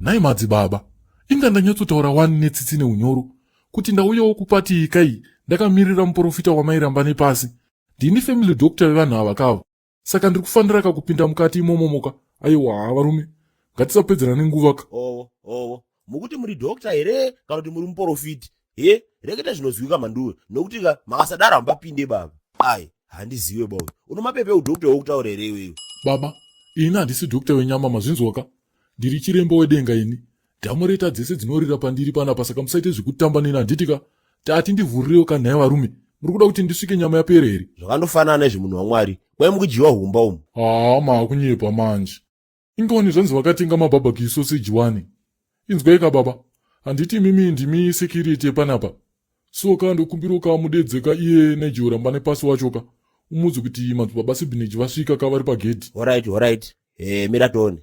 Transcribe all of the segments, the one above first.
Nhai madzibaba, inga ndanyatsotaura wani netsitsi neunyoro kuti ndauyawo kupati iyi kai ndakamirira muporofita wamairamba nepasi. Ndini family doctor vevanhu ava kava. Saka ndiri kufanira ka kupinda mukati imomo moka. Aiwa haa varume, ngatisapedzerane nenguva ka. Owo, owo. Mukuti muri doctor here kana kuti muri muporofiti? He, reketa zvinozwika mhanduwe nokuti ka makasadaro hamupapinde baba. Ai, handiziwe ba uyu. Uno mapepa eudoctor wokutaura here iwewe? Baba, ini handisi doctor wenyama mazvinzwa ka? Ndiri chiremba wedenga ini. Dhamureta dzese dzinorira pandiri panapa saka musaite zvekutamba neni handiti ka? Tati ndivhurirewo ka nhai varume. Muri kuda kuti ndisvike nyama yapere here? Zvakandofanana izvi munhu waMwari. Kwai mukudyiwa humba umu. Haa maakunyepa manje. Ingawani zvanzi vakatenga mabarbecue sausage wani. Inzwai ka baba. Handiti imimi ndimi security yepanapa. So ka ndokumbirawo ka mudedze ka iye Nigel Rambanepasi wacho ka. Umuudze kuti madzibaba Sibinage vasvika ka vari pagedhi. Horaiti, horaiti. Eh, mira tione.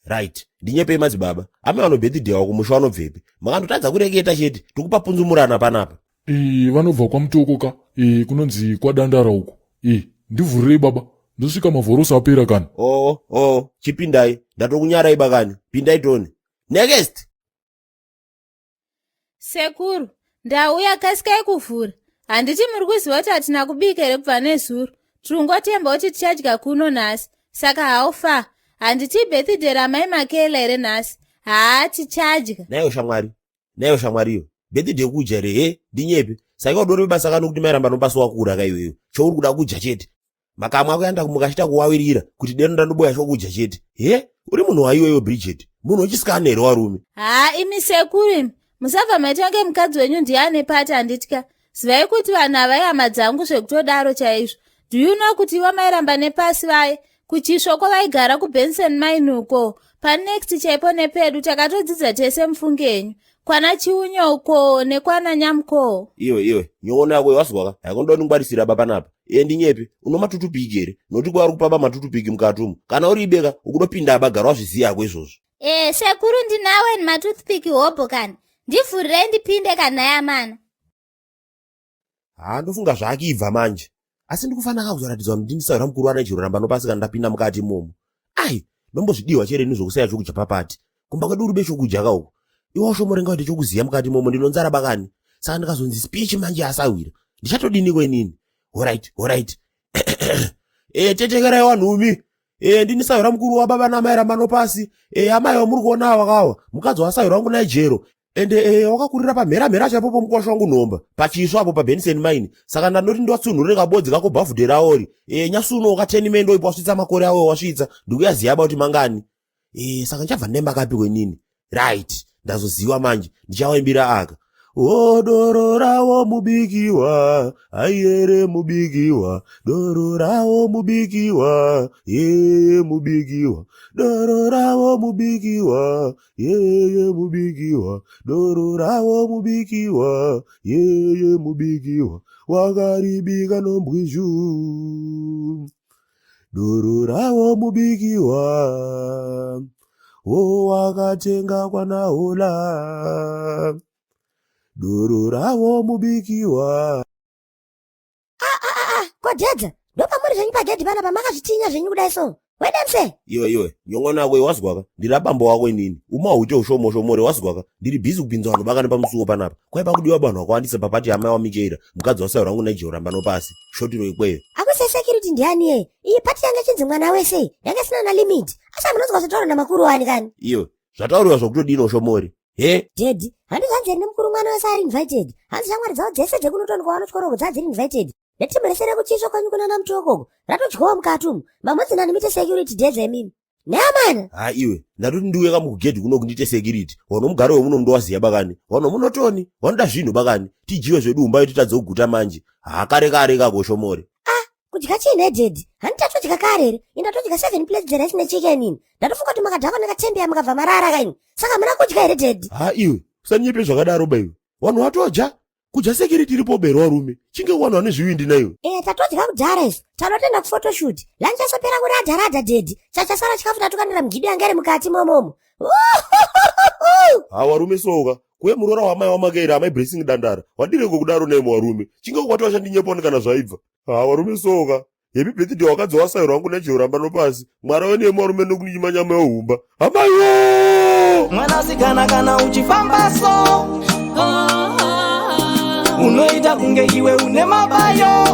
Right. Ndinyepei madzibaba. Amai vano birthday wako musha wanobvepi? Makandotadza kureketa chete. Tikupa punzumurana panapa. Ee, vanobva kwaMutoko ka. Ee, kunonzi kwaDandara uko. Ee, ndivhurirei baba. Ndosvika mavhorosi apera kani. Oh, oh, chipindai. Ndatokunyarai bakani. Pindai tone. Next. Sekuru, ndauya kasikai kuvhura. Handiti muri kuziva kuti hatina kubika here kubva nezuro? Tiri kungotemba kuti tichadya kuno nhasi. Saka how far? Handiti ibirthday ramai Makela here nhasi? Haa tichadya. Naiyo shamwari. Naiyo shamwari iyo. Birthday kudya here? He, ndinyepe. Saka udori basa kani kuti mairamba nopasi wakura ka iwewe. Chouri kuda kudya chete. Makamwa kuenda mukachita kuwawirira kuti deno ndandoboya chokudya chete. He, uri munhu waiwewe Bridget. Munhu wechisikana here warume? Haa imi sekuru imi. Musabva maita kunge mukadzi wenyu ndiye ane pati handitya. Zivai kuti vanhu ava ihama dzangu zvekutodaro chaizvo. Do you know kuti ivo mairamba nepasi vaye kuchisvo kwavaigara kuBenson Mine uko panext chaipo nepedu takatodzidza tese mufunge henyu kwana Chiunyo uko nekwana Nyamukoo. Iwe iwe nyongono yako wazwaka haikonoda kundingwarisira baba panapa. Iye ndinyepe uno matutupiki here nokuti kwaari kupaba matutupiki mukati umu kana uri ibeka ukudopinda aba gara wazviziva hako izvozvo. Eh sekuru ndinawe matoothpick hobho kani ndivhurirei ndipinde kana yamana. Haa ndofunga zvaakibva manje asi ndikufanira ka kuzoratidzwa kuti ndisahwira mukuru ane ramba nopasi kana ndapinda mukati imomo. Ai ndombozvidiwa chere ini zvokusaya chokudya papati kumba kwedu uribe chokudya ka uko iwe washomorenga kuti chokuziya mukati imomo ndinonzara bakani saka ndikazonzi speech manje asahwira ndichatodiniko inini horait horait e tetekerai wanhumi e ndini sahwira mukuru wababa namai ramba nopasi e amai wamuri kuona awa kawa mukadzi wasahwira wangu naijero ende e wakakurira pamhera mhera chaipo pomukwasha wangu nhomba pachisvo apo pabenson mine saka ndandoti ndiwatsunhurire kabodzi kako bhavhudhe raori e nyasuno wakateni mendo ipo wasvitsa makore awo wasvitsa ndikuyaziya ba kuti mangani e saka ndichabva ndemba kapi kwenini right ndazoziva manje ndichawaimbira aka o doro rawo mubikiwa aiyere mubikiwa doro rawo mubikiwa yeye mubikiwa doro rawo mubikiwa yeye mubikiwa doro rawo mubikiwa yeye mubikiwa wakaribika nombwizhu doro rawo mubikiwa wo wakatenga kwanahola doro rawo mubikiwa Ah, ah, ah, ah, kodedza ndopamuri zvenyu pagedhi panapa makazvitinya zvenyu kudai so wedemse iwe iwe nyongona yako wazwaka ndiri abambo wako inini umahuite ushomoshomore wazwaka ndiri bhizi kupinza vanhu bakani pamusuwo panapa kwai pakudiwa vanhu vakawandisa papati amai wamicheira mukadzi wasayo rangu nigel ramba nopasi shotiro ikweyo akuse security ndiani ye iyi pati yanga chinzi mwana wese yanga isina na limit asi amunonzwa zvataurwa namakuru wani kani iwe zvatauriwa zvokutodini ushomori he Daddy, handi zvanzi here nemukuru mwana wese ari invited. Hanzi shamwari dzavo dzese dzekunotonikwa vanotyoroko dzaa dziri invited. Netimu rese rekuchiswa kwanyu kunana mutoko ratodyiwa mukati umu. Mamudzi nani muite security dedza imimi. Neamana. Ha iwe, ndatoti ndiuye kamukugedhi kuno kundiite security. Wano mugaro wemuno ndowaziya bakani. Wano munotoni, wanoda zvinhu bakani. Tidyiwe zvedu umba titadze kuguta manje. Ha kare kare kako shomori. Ah, kudya chii nhai daddy? Handi tatodya kare here? Ini ndatodya 7 plates dzerice nechicken ini. Ndatofunga kuti makadhakwa nekatembeya mukabva marara kaini. Saka hamuna kudya here daddy? Ha iwe, usanyepe zvakadaro ba iwe. Vanhu watodya? Kudya security iripo bero warume. Chinge wanhu ane zvivindi naiwe. Eh, tatodya kudhara isu. Tanotenda kuphotoshoot. Lunch yasopera kurada rada daddy. Chachasara chikafu tatukanira mugido yanga iri mukati momomo. Ha warume soka. Kuye muroora wamai wamakaira amai Blessing Dandara. Wadireko kudaro nemo warume. Chinge kwati washandinyepa kana zvaibva. Ha warume soka. Happy birthday wakadzi wasairwa wangu nejoramba nopasi. Mwari wenemo warume nokuninyima nyama yohumba. Amaiwo! Mwanasikana kana uchifamba so, unoita kunge iwe une mabayo.